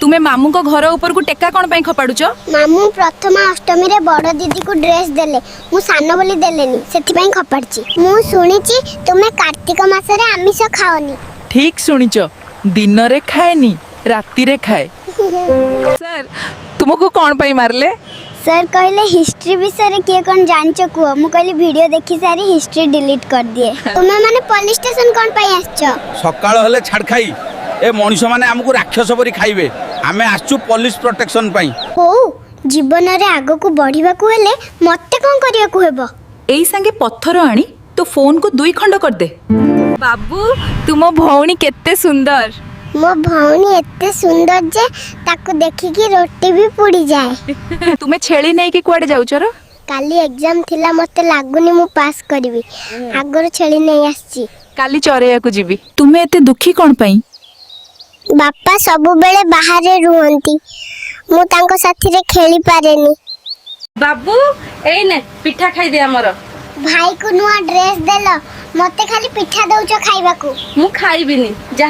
ତୁମେ ମାମୁଙ୍କ ଘର ଉପରକୁ ଟେକା କ'ଣ ପାଇଁ ଖପାଡୁଛ? ମାମୁଁ ପ୍ରଥମା ଅଷ୍ଟମୀରେ ବଡ଼ ଦିଦିକୁ ଡ୍ରେସ୍ ଦେଲେ, ମୁଁ ସାନ ବୋଲି ଦେଲେନି, ସେଥିପାଇଁ ଖପାଡ଼ିଛି। ମୁଁ ଶୁଣିଛି ତୁମେ କାର୍ତ୍ତିକ ମାସରେ ଆମିଷ ଖାଅନି। ଠିକ ଶୁଣିଛ, ଦିନରେ ଖାଏନି, ରାତିରେ ଖାଏ। ସାର୍ ତୁମକୁ କ'ଣ ପାଇଁ ମାରିଲେ? ସାର୍ କହିଲେ, ହିଷ୍ଟ୍ରି ବିଷୟରେ କିଏ କ'ଣ ଜାଣିଛ କୁହ। ମୁଁ କହିଲି, ଭିଡ଼ିଓ ଦେଖି ସାରି ହିଷ୍ଟ୍ରି ଡିଲିଟ୍ କରିଦିଏ। ତୁମେ ମାନେ ପୋଲିସ ଷ୍ଟେସନ କ'ଣ ପାଇଁ ଆସିଛ? ସକାଳ ହେଲେ ଛାଡ଼ ଖାଇ ଏ ମଣିଷମାନେ ଆମକୁ ରାକ୍ଷସ ପରି ଖାଇବେ। ଆମେ ଆସିଛୁ ପୋଲିସ ପ୍ରୋଟେକ୍ସନ ପାଇଁ। ହଉ, ଜୀବନରେ ଆଗକୁ ବଢ଼ିବାକୁ ହେଲେ ମତେ କ'ଣ କରିବାକୁ ହେବ? ଏଇ ସାଙ୍ଗେ ପଥର ଆଣି ତୋ ଫୋନକୁ ଦୁଇ ଖଣ୍ଡ କରିଦେ। ବାବୁ, ତୁମ ଭଉଣୀ କେତେ ସୁନ୍ଦର! ମୋ ଭଉଣୀ ଏତେ ସୁନ୍ଦର ଯେ ତାକୁ ଦେଖିକି ରୋଟି ବି ପୋଡ଼ିଯାଏ। ତୁମେ ଛେଳି ନେଇକି କୁଆଡେ ଯାଉଛ ର? କାଲି ଏକ୍ଜାମ ଥିଲା, ମତେ ଲାଗୁନି ମୁଁ ପାସ୍ କରିବି। ଆଗରୁ ଛେଳି ନେଇ ଆସିଛି। କାଲି ଚରେଇବାକୁ ଯିବି। ତୁମେ ଏତେ ଦୁଃଖୀ କ'ଣ ପାଇଁ? ବାପା ସବୁବେଳେ ବାହାରେ ରୁହନ୍ତି, ମୁଁ ତାଙ୍କ ସାଥିରେ ଖେଳି ପାରେନି। ବାବୁ, ଏଇ ନେ ପିଠା ଖାଇଦେ ଆମର। ଭାଇକୁ ନୂଆ ଡ୍ରେସ୍ ଦେଲ, ମତେ ଖାଲି ପିଠା ଦଉଛ ଖାଇବାକୁ। ମୁଁ ଖାଇବିନି, ଯାହା